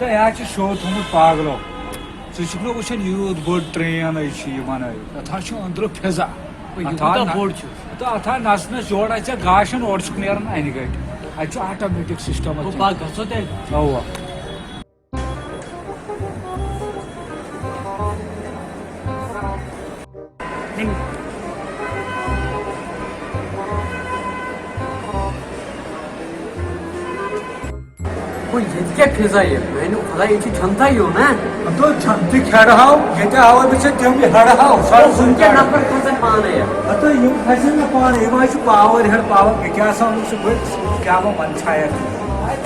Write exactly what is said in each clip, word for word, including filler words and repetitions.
تہٕ یہِ حظ چھُ شو تھوٚمُت پاگلو۔ ژٕ چھُکھ نہ وٕچھان یوٗت بوٚڑ ٹرین حظ چھِ یہِ بنٲوِتھ؟ اتھ حظ چھُ أنٛدرٕ فضا۔ یہِ اتھ کوٗتاہ آو نہ-، بوٚڑ چھُ؟ تہٕ اتھ آو نژنس جوڑا ژےٚ گاشن، اورٕ چھُکھ نیران انہِ گٹہِ۔ اتہِ چھُ آٹومیٹک سسٹم گوٚو اتھ۔ پکھ گژھو تیٚلہِ؟ اوا۔ گوٚو ییٚتہِ کیٛاہ فضا یہِ؟ میٛانہِ خۄدایہِ، ییٚتہِ چھِ جنتا یُن، نا؟ ہتو جنتٕکۍ ہٮ۪ڈ ہاو، ییٚتہِ آوے بہٕ ژےٚ تِم ہٮ۪ڈ ہاو، سۄ گوٚو ہُم کیٛاہ نفر کھسن پانَے یَتھ؟ ہتو یِم کھسن نہٕ پانَے، یِم حظ چھِ پاور ہٮ۪ڈ پاور، مےٚ کیٛاہ سا ووٚنُکھ سُہ بٔتۍ، کیٛاہ وۄنۍ وَنہٕ چھا یَتھ؟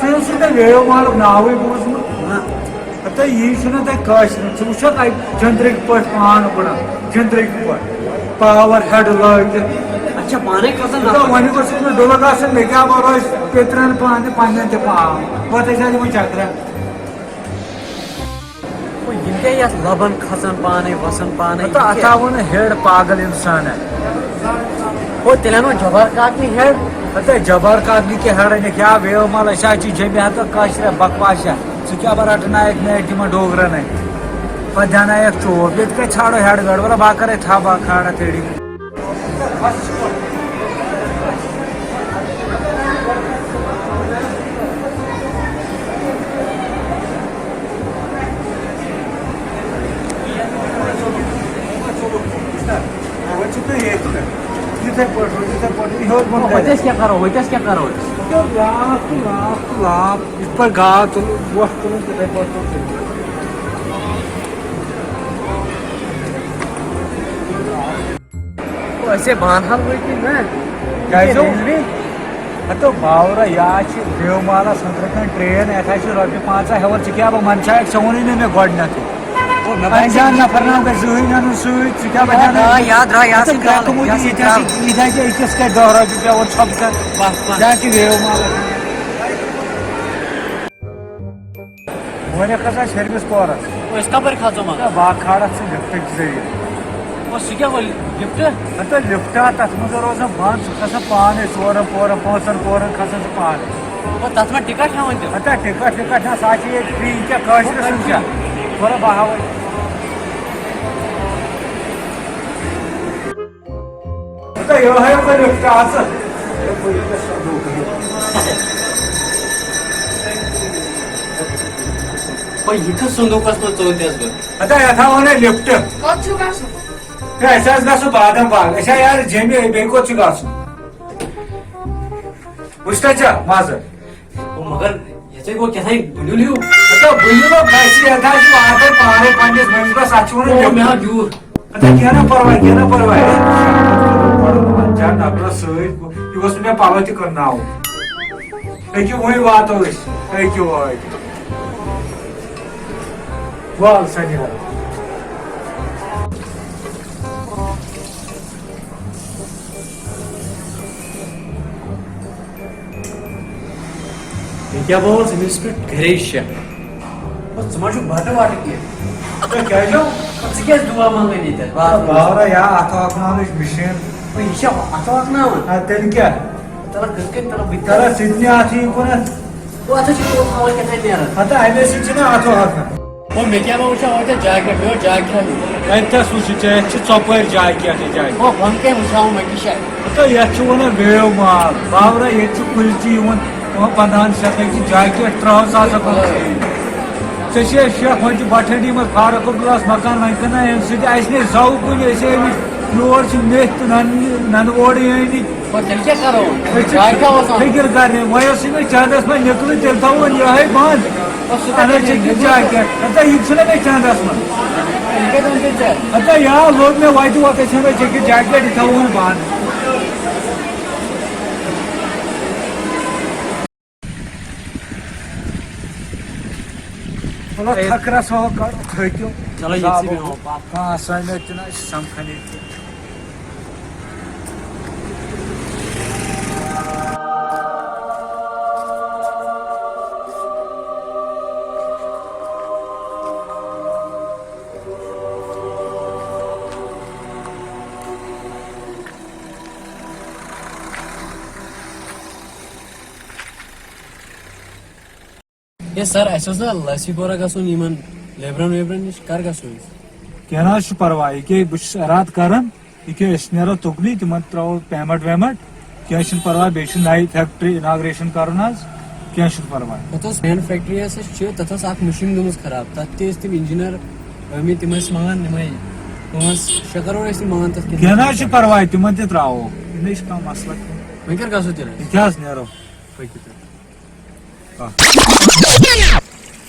ژےٚ اوسُے نہٕ ویو مالُک ناوٕے بوٗزمُت؟ نہ۔ ہتا یی چھُنہٕ تۄہہِ کٲشرٮ۪ن، ژٕ وٕچھکھ اَتہِ جٔنٛدرٕکۍ پٲٹھۍ پان گُنٛڈان، جٔنٛدرٕکۍ پٲٹھۍ، پاور ہٮ۪ڈ لٲگِتھ۔ اَتھ چھا پانَے کھسان ہتا نفر؟ وۄنۍ گوٚژھُس نہٕ ڈُلہٕ گژھُن، مےٚ کیٛاہ بروسہٕ پِترَن پانہٕ تہِ پنٛنٮ۪ن تہِ پاو، پَتہٕ ٲسۍ اَتہِ یِمَن چکرَن۔ گوٚو یِم کیٛاہ یَتھ لَبَن کھسان پانَے، وَسان پانَے، ہتا یہِ اَتھ کیٛاہ؟ آو نہٕ ہٮ۪ڈ پاگل اِنسانَن۔ گوٚو تیٚلہِ اَنو جبار کاکنہِ ہٮ۪ڈ۔ ہتا جبار کاکنہِ کیٛاہ ہٮ۪ڈ اَنہِ، کیٛاہ ویو مال، أسۍ حظ چھِ جیٚمہِ ہَتہٕ کٲشرِ بکواسہ۔ ژٕ کیٛاہ بہٕ رٹنایکھ میچ یِمن ڈوگرن اتھۍ؟ پتہٕ دیٛاونایکھ چوب۔ ییٚتہِ کتہِ ژھانڈو ہیڈ ویڈ؟ ولا بہٕ کرے تھپھ اکھ کھاڑا تھیڑی۔ وۄنۍ چھُ تُہۍ ییٚتہِ پٮ۪ٹھ۔ یِتھَے پٲٹھۍ روٗزِو، یِتھَے پٲٹھۍ۔ یہِ ہیوٚر بۄن ہُتہِ کَرِ۔ أسۍ کیٛاہ کَرو؟ ہُتہِ أسۍ کیٛاہ کَرو أسۍ؟ تہٕ لاکھ تہٕ لاکھ تہٕ لاکھ۔ یِتھ پٲٹھۍ گاو تُلُن، وۄٹھ تُلُن، تِتھَے پٲٹھۍ تُل تٔمِس۔ أسۍ ہے بانہال وٲتۍ نہ۔ کیٛازِ؟ ریلوے۔ ہتو باورہ، یا چھِ دیومالس أنٛدرٕ کَنۍ ٹرین، یَتھ حظ چھِ رۄپیہِ پنٛژاہ ہٮ۪وان، ژٕ کیٛاہ بہٕ منٛدچھایَکھ، ژےٚ ووٚنُے نہٕ مےٚ گۄڈٕنٮ۪تھٕے۔ او، مےٚ باسے انجان نفر نہ گژھِ زٕہٕے نَنُن سۭتۍ، ژٕ کیٛاہ بہٕ آ، نَنہٕ؟ آ، یاد درٛاو، یاد تہٕ چھِ مےٚ ترٛاوُن، گوٚمُت یاد یہِ چھِ ییٚتہِ حظ ترٛاوُن۔ یہِ، یہِ حظ چھِ أکِس کَتہِ دَہ رۄپیہِ پٮ۪وان ژھۄپہٕ کَرُن۔ بَس، بَس۔ یا چھِ ویو مالَس۔ وۄنۍ کھسا أسۍ ہیٚرمِس پورس۔ أسۍ کَپٲرۍ کھسو مگر؟ ہے، باغ کھالَکھ ژٕ لِفٹٕکۍ ذٔریعہٕ۔ او، سُہ کیٛاہ گوٚو لِفٹ؟ ہَتہٕ لِفٹ ہا تَتھ منٛز روزان بنٛد، ژٕ کھسان پانَے ژورَن پورَن، پانٛژَن پورَن کھسان ژٕ پانَے۔ او، تَتھ ما ٹِکٹ ہٮ۪وان تِم؟ ہَتہٕ ٹِکٹ وِکٹ نہ، سُہ حظ چھِ ییٚتہِ free، یہِ کیٛاہ کٲشرِس سۭتۍ کیٛاہ؟ تھوڑا بہاوَے۔ ہتا یہے اوس لفٹ آسان۔ او، یہِ کُس صندوٗقس منٛز ژوٚل تیٚس بہٕ؟ ہتا یتھ ہا ونے لفٹ۔ کوٚت چھُو گژھُن؟ ہے، اسہِ حظ گژھو بادام باغ۔ أسۍ ہا یارٕ جیٚمہِ، بیٚیہِ کوٚت چھُ گژھُن؟ وٕچھتھا ژےٚ مزٕ؟ او، مگر یہِ ژےٚ گوٚو کیٛاہ تام بُنیُل ہیوٗ۔ ہتا بُنیُل ہا گژھِ، یتھ حظ چھُ واتان پانے پننِس مٔنزلس، اتھ چھُ ونان او، لفٹ۔ مےٚ ہا بیوٗٹھ۔ اچھا، کینٛہہ نہ پرواے، کینٛہہ نہ پرواے۔ پرو نہٕ وۄنۍ زیادٕ نفرس سۭتۍ، یہِ اوس نہٕ مےٚ پلو تہِ کٕنناوُن۔ أکیٛاہ وۄنۍ واتو أسۍ، أکیٛاہ وٲتۍ۔ وَل سا نیرو۔ یہِ کیٛاہ بہٕ اوس أمِس پٮ۪ٹھ گرے شک۔ بس، ژٕ ما چھُکھ بَٹہٕ وَٹہٕ کینٛہہ؟ تہٕ کیٛازِ؟ ژٕ کیٛازِ دُعا منٛگان ییٚتٮ۪تھ؟ باتھ روٗمَس؟ باورہ یا اَتھٕ ہۄکھناونٕچ مِشیٖن۔ ہے، یہِ چھا اَتھٕ ہۄکھناوان؟ آ، تیٚلہِ کیٛاہ؟ تَلہٕ کِتھ کٔنۍ تَلہٕ بہٕ تہِ تَلہٕ ژٕ تہِ نہِ اَتھٕ یِم کُنَتھ۔ گوٚو اَتھ حظ چھِ پوٚت ہاوان کیٛاہ تام نیران۔ ہَتہٕ اَمے سۭتۍ چھِنہ اَتھٕ ہۄکھان۔ او، مےٚ کیٛاہ ما وٕچھان وۄنۍ ژےٚ جاکٮ۪ٹ، مےٚ اوس جاکٮ۪ٹ اَنُن۔ اَتہِ تھَس وٕچھِو ژےٚ، اَتہِ چھِ ژۄپٲرۍ جاکٮ۪ٹ، یہِ جاکٮ۪ٹ۔ او، بۄنہٕ کَمہِ وٕچھاو مےٚ کہِ شاید۔ تہٕ یَتھ چھِ وَنان ویو مال۔ باورہ، ییٚتہِ چھُ کُلچہِ یِوان، یِوان پنٛدہَن شیٚتَن، یہِ چھِ جاکٮ۪ٹ ترٛاوان سُہ ہسا کُن۔ ژےٚ چھِ اَسہِ شیخ، وۄنۍ چھِ بٹھنڈی منٛز فاروق عبداللہس مکان، وۄنۍ کٕنان اَمہِ سۭتۍ اَسہِ نہٕ زَو کُنہِ، أسۍ ٲمٕتۍ یور چھِ میٚتھۍ تہٕ نَنہٕ، نَنہٕ اورٕ ٲمٕتۍ۔ پتہٕ تیٚلہِ کیٛاہ کرو؟ أسۍ چھِ جاے کیٛاہ اوس اَنُن؟ فِکر کرنہِ، وۄنۍ ٲسٕے مےٚ چندس منٛز نِکلٕے، تیٚلہِ تھاوون یِہوٚے بنٛد۔ بس سُہ اَدٕ کَتہِ حظ چھِ نِکلہِ؟ تہِ جاے کیٛاہ؟ ہتا یہِ چھُنہ مےٚ چندس منٛز۔ یہِ کَتہِ اوٚن تیٚلہِ ژےٚ؟ ہتا یا لوٚگ مےٚ وَتہِ وَتہِ، أسۍ وَنو ژےٚ کیٛاہ جاے کیٛاہ، یہِ تھاوون بنٛد۔ مطلب تھکرس ہو کر تھکیو۔ چلو، ییٚتہِ سٕے بیٚہمو۔ کانٛہہ assignment تہِ نہ، أسۍ چھِ سمکھان ییٚتہِ۔ ہے سر، اَسہِ اوس نا لسی پورہ گژھُن، یِمن لیبرن ویبرن نِش، کر گژھو أسۍ؟ کینٛہہ نہ حظ چھُ پرواے، یہِ کیٛاہ، بہٕ چھُس ارادٕ کران، یہِ کیٛاہ، أسۍ نیرو تُکنُے، تِمن ترٛاوو پیمنٹ ویمنٹ، کینٛہہ چھُنہٕ پرواے، بیٚیہِ چھُ نَیہِ فیکٹری اناگریشن کرُن حظ، کینٛہہ چھُنہٕ پرواے۔ تَتھ اوس مین فیکٹری ٲس، اَسہِ چھِ، تَتھ ٲس اکھ مِشیٖن گٔمٕژ خراب، تَتھ تہِ ٲسۍ تِم انجینئر ٲمٕتۍ، تِم ٲسۍ منٛگان یِمے پانٛژھ شےٚ کرور ٲسۍ تِم منٛگان تَتھ کینٛہہ نہ حظ چھُ پرواے، تِمن تہِ ترٛاوو، یہِ نہ چھُ کانٛہہ مسلہٕ کینٛہہ۔ وۄنۍ کر گژھو تیٚلہِ أسۍ؟ یہِ کیٛاہ حظ نیرو؟ پٔکِو تیٚلہِ۔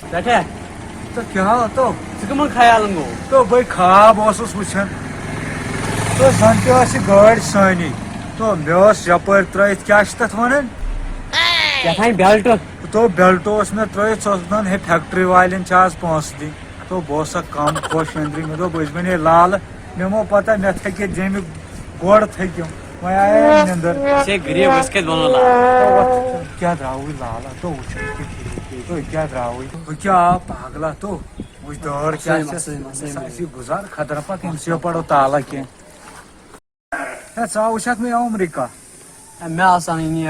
بیٹھے، تو کیا تو؟ ژٕ کٕمن خیالن گوٚو؟ تو بھائی خواب اوسُس وٕچھان۔ تو زن تہِ ٲس یہِ گٲڑۍ سٲنی۔ تو مےٚ ٲس یپٲرۍ ترٲیِتھ، کیٛاہ چھِ تتھ ونان؟ کیٛاہ تام بیلٹ۔ تو بیلٹ اوس مےٚ ترٲیِتھ، سُہ اوس دپان، ہے فیکٹری والٮ۪ن چھِ آز پونٛسہٕ دِنۍ۔ تو بہٕ اوسا کم خۄش أنٛدری، مےٚ دوٚپ، أسۍ بنے لالہٕ۔ مےٚ مو پتہ مےٚ تھکہِ جیٚمہِ گۄڈٕ تھٔکِم، وۄنۍ آیے نِندٕر۔ أسۍ ہے غریٖب، أسۍ کتہِ بنو لال؟ تو وۄتھ، کیٛاہ درٛاوٕے لالہ؟ تو وٕچھ، تو کیٛاہ درٛاوٕے؟ ہُہ کیٛاہ آو پاگلا؟ تو وٕچھ دٲر کیٛاہ چھس۔ اَسہِ یہِ گُزار خطرٕ پتہٕ أمۍ سٕے پڑو تالہ کینٛہہ۔ ہے، ژٕ آوُے چھکھ مےٚ عمرٕے کانٛہہ۔ ہے، مےٚ آسان یہِ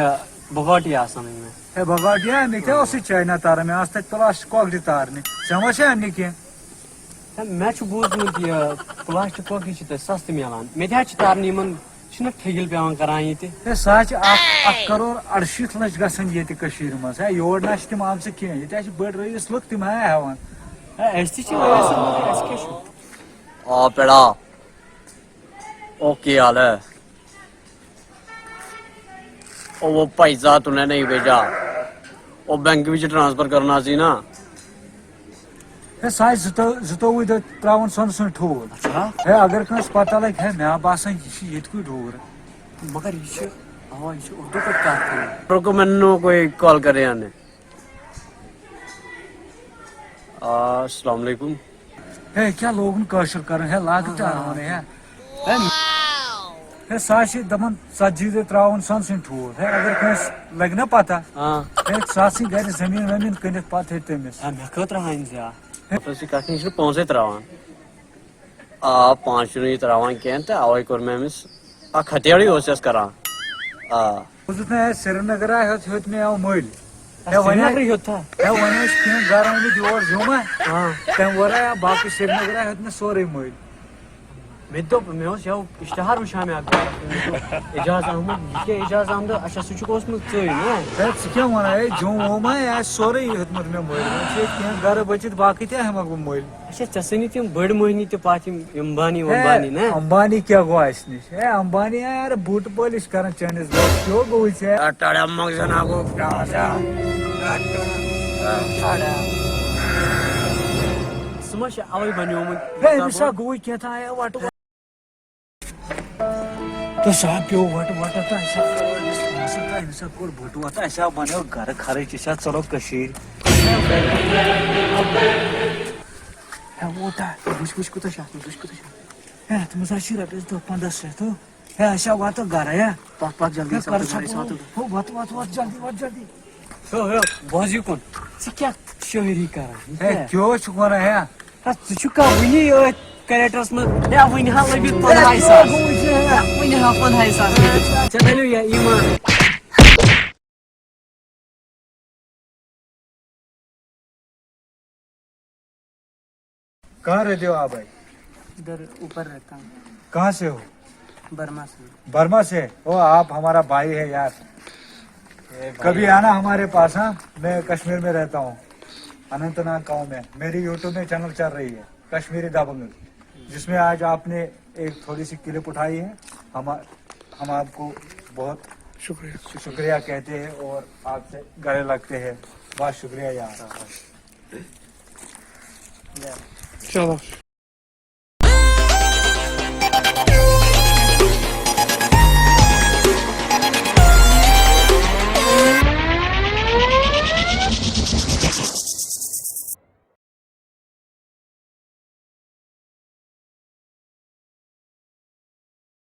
بگاٹی آسان مےٚ۔ ہے، بگاٹی ہا، مےٚ کیٛاہ اوسُے چاینا تاران؟ مےٚ آسہٕ تَتہِ پلاسٹک کۄکرِ تارنہِ۔ ژےٚ ما چھےٚ اَننہِ کینٛہہ؟ ہے، مےٚ چھُ بوٗزمُت یہِ پلاسٹک کۄکرِ چھِ تَتہِ سستہٕ میلان۔ مےٚ تہِ حظ چھِ تارنہِ یِمن، چھِنہ ٹھٔگِل پٮ۪وان کران ییٚتہِ۔ ہے، سُہ حظ چھِ اکھ، اکھ کرور اَرشیٖتھ لَچھ گژھان ییٚتہِ کٔشیٖرِ منٛز۔ ہے، یور نہ حظ چھِ تِم آمژٕ کینٛہہ۔ ییٚتہِ حظ چھِ بٔڑۍ رٔیٖس لُکھ، تِم ہا ہٮ۪وان۔ ہے، أسۍ تہِ چھِ رٔیٖس لُکھ، اَسہِ کیٛاہ چھُ؟ آ، پیڑا۔ او، کیا حال ہے؟ او، وہ پیسہ تو نے نہیں بھیجا۔ او، بینک وچ ٹرانسفر کرنا سی نا۔ ہے، سُہ آسہِ زٕتو-، زٕتووُہ دۄہ ترٛاوُن سۄنہٕ سُنٛد ٹھوٗل۔ اچھا۔ ہے، اگر کٲنٛسہِ پتہ لگہِ، ہے، مےٚ آ باسان، یہِ چھُ ییٚتہِ کُے ڈوٗر۔ مگر یہِ چھُ، اوا، یہِ چھُ اردو پٲٹھۍ کتھ کران۔ رُکو، میں نو کوئی کال کرے آنے۔ آ، السلام علیکم۔ ہے، کیٛاہ لوگُن کٲشُر کرُن؟ ہے، لاگہٕ تہِ اَنہٕ وَنے، ہے۔ ہے، ہے، سُہ حظ چھِ دَپان، ژتجی دۄہ ترٛاوُن سۄنہٕ سٕنٛدۍ ٹھوٗل۔ ہے، اگر کٲنٛسہِ لَگہِ نا پَتہ، آ۔ ہے، سُہ آسہِ گَرِ زٔمیٖن ؤمیٖن کٕنِتھ، پَتہٕ ہیٚتہِ تٔمِس۔ ہے، مےٚ خٲطرٕ ہاوٕنۍ زِ آ۔ ہے۔ تۄہہِ چھِ کَتھِ نِش چھِنہٕ پونٛسَے ترٛاوان۔ آ، پانٛژھ چھُنہٕ یہِ ترٛاوان کینٛہہ تہٕ اَوَے کوٚر مےٚ أمِس اَکھ ہتھیارٕے اوس یَس کَران۔ آ۔ بوٗزُتھ نا، ہے، سرینگرا ہیوٚت، ہیوٚت مےٚ یِمو مٔلۍ۔ ہے، وۄنۍ سرینگرٕے ہیوٚت تھا؟ ہے، وۄنۍ ٲسۍ کینٛہہ گرٕ آمٕتۍ یور جمعہ۔ آ۔ تَمہِ ورٲے آو باقٕے سرینگرا ہیوٚت مےٚ سورُے مٔلۍ۔ مےٚ تہِ دوٚپ، مےٚ اوس یَوٕ اِشتِہار وٕچھان مےٚ اَخبارَس منٛز، مےٚ دوٚپ، اعجاز احمد، یہِ کیٛاہ اعجاز احمد؟ اچھا، سُہ چھُکھ اوسمُت ژٕے، نا؟ ہے، ژٕ کیٛاہ وَنان؟ ہے، جمعہ ووما، یہِ آسہِ سورُے ہیوٚتمُت مےٚ مٔلۍ۔ وۄنۍ چھِ ییٚتہِ کینٛہہ گرٕ بٔچِتھ، باقٕے تہِ ہٮ۪مَکھ بہٕ مٔلۍ۔ اچھا، ژےٚ سۭتۍ تِم بٔڑۍ مٔہنی تہِ پَتھ، یِم اَمبانی ہے، وَمبانی، نا؟ اَمبانی کیٛاہ گوٚو اَسہِ نِش؟ ہے، اَمبانی، یارٕ، بوٗٹہٕ پٲلِش کران چٲنِس بٲیِس۔ کیٛاہ گوٚوُے ژےٚ؟ ٹَڑا مۄنٛگ زَن ہا گوٚو کیٛاہ سا؟ ٹَڑا۔ سُہ ما چھُ اَوَے بَنیومُت؟ ہے، أمِس ہا گوٚوُے کینٛہہ تام، ہے، وَٹہٕ۔ تہٕ سُہ ہا پیوٚو وَٹہٕ وَٹہٕ تہٕ اَسہِ ہا، أمِس ہا کوٚر بٔٹوٕ تہٕ اَسہِ ہا بَنیو گَرٕ خرٕچ، أسۍ ہا ژَلو کٔشیٖرِ۔ ہے، ووت ہا، وٕچھ، وٕچھ کوٗتاہ چھُ اَتھ منٛز، وٕچھ کوٗتاہ چھُ اَتھ منٛز۔ ہے، اَتھ منٛز ہا چھِ رۄپیَس دَہ پنٛداہ شیٚتھ، ہو۔ ہے، اَسہِ ہا واتو گَرٕ، ہے۔ پَکھ، پَکھ، جلدی ہے، سَپدو کَر گَرٕ، سا سَپدو۔ ہو، وَتھ، وَتھ، وَتھ، جلدی، وَتھ جلدی۔ ہیو، ہیو، بوز یہِ کُن۔ ژٕ کیٛاہ شٲعری کران؟ یہِ ہے، کیٛاہ؟ کیٛاہ چھُکھ وَنان، ہے؟ ہے، ژٕ چھُکھ کانٛہہ وٕنی أتھۍ کریکٹرس منٛز؟ ہے، وٕنہِ ہا لٔبِتھ پنٛدہاے ساس۔ ہے، کیٛاہ گوٚو یہِ؟ ہے، وٕنہِ ہا پنٛدہاے ساس۔ ہے، ژےٚ بنیو یہِ ایمان۔ کہاں رہتے ہو آپ بھائی؟ ادھر اوپر رہتا ہوں۔ کہاں سے ہو؟ برما سے۔ برما سے؟ او، آپ ہمارا بھائی ہے یار۔ کبھی آنا ہمارے پاس، ہاں؟ میں کشمیر میں رہتا ہوں، اننت ناگ گاؤں میں۔ میری یوٹیوب میں چینل چل رہی ہے کشمیری دبنگ، جس میں آج آپ نے ایک تھوڑی سی کلپ اٹھائی ہے۔ ہم ہم آپ کو بہت شکریہ۔ شکریہ کہتے ہیں اور آپ سے گلے لگتے ہیں۔ بہت شکریہ یار۔ چلو۔